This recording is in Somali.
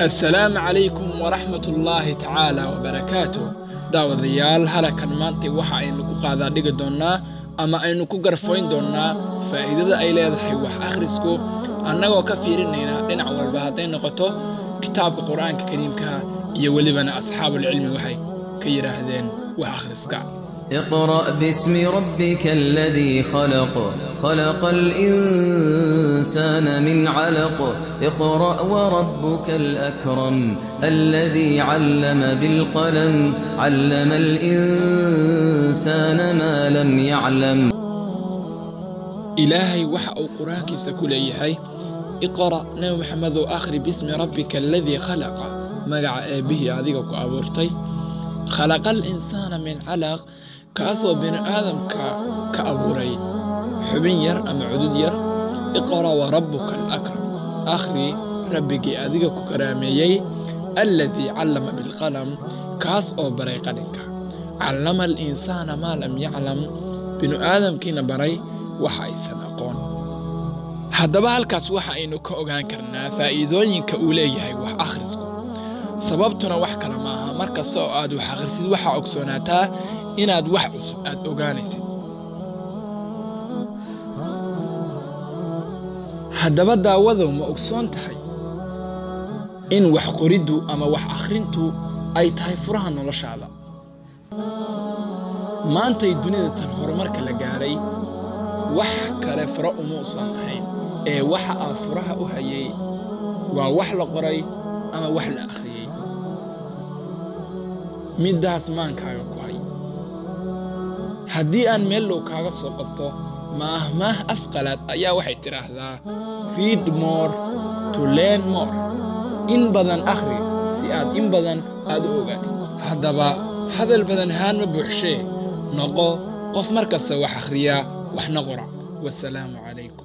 Assalaamu calaykum waraxmatullaahi tacaala wabarakaatuh. Daawadayaal, halakan maantay waxa aynu ku qaadaa dhigi doonnaa ama aynu ku garfoyn doonnaa faa'iidada ay leedahay wax akhrisku, annagoo ka fiirinayna dhinac walba, hadday noqoto kitaabka Qur'aanka Kariimka iyo welibana asxaabulcilmi waxay ka yidhaahdeen wax akhriska. اقرأ باسم ربك الذي خلق، خلق الإنسان من علق، اقرأ وربك الأكرم الذي علم بالقلم، علم الإنسان ما لم يعلم. Ilaahay waxa uu Qur-aankiisa ku leeyahay: iqra', Nebi Maxamedow akhri, bismi rabbika aladii khalaqa, magaca eebbihii adiga ku abuurtay, khalaqa alinsaana min calaq, kaasoo bini aadamka ka abuuray xubin yar ama cudud yar. Iqra' wa rabbuka alakram, akhri rabbigii adiga ku karaameeyey, alladii callama bilqalam, kaas oo baray qalinka, callama alinsaana maa lam yaclam, binu aadamkiina baray waxa aysan aqoon. Haddaba halkaas waxa aynu ka ogaan karnaa faa'iidooyinka uu leeyahay wax akhrisku. Sababtuna wax kale maaha, mar kasta oo aad wax akhrisid waxaa ogsoonaataa inaad wax cusub aad ogaanaysid. Haddaba daawadow, ma ogsoon tahay in wax qoriddu ama wax akhrintu ay tahay furaha noloshaada? Maantay dunida tan horumarka la gaaray wax kale furo umuusan ahayn ee waxa aa furaha u hayay waa wax la qoray ama wax la akhriyey. Middaas maankaaga ku hay. Haddii aan meel dhow kaaga soo qabto maahmaah afqalaad ayaa waxay tidhaahdaa: read more to learn more, in badan akhri si aad in badan aad u ogaatid. Haddaba hadal badan haan ma buuxshee, noqo qof mar kasta wax akhriya waxna qora. Wasalaamu calaykum.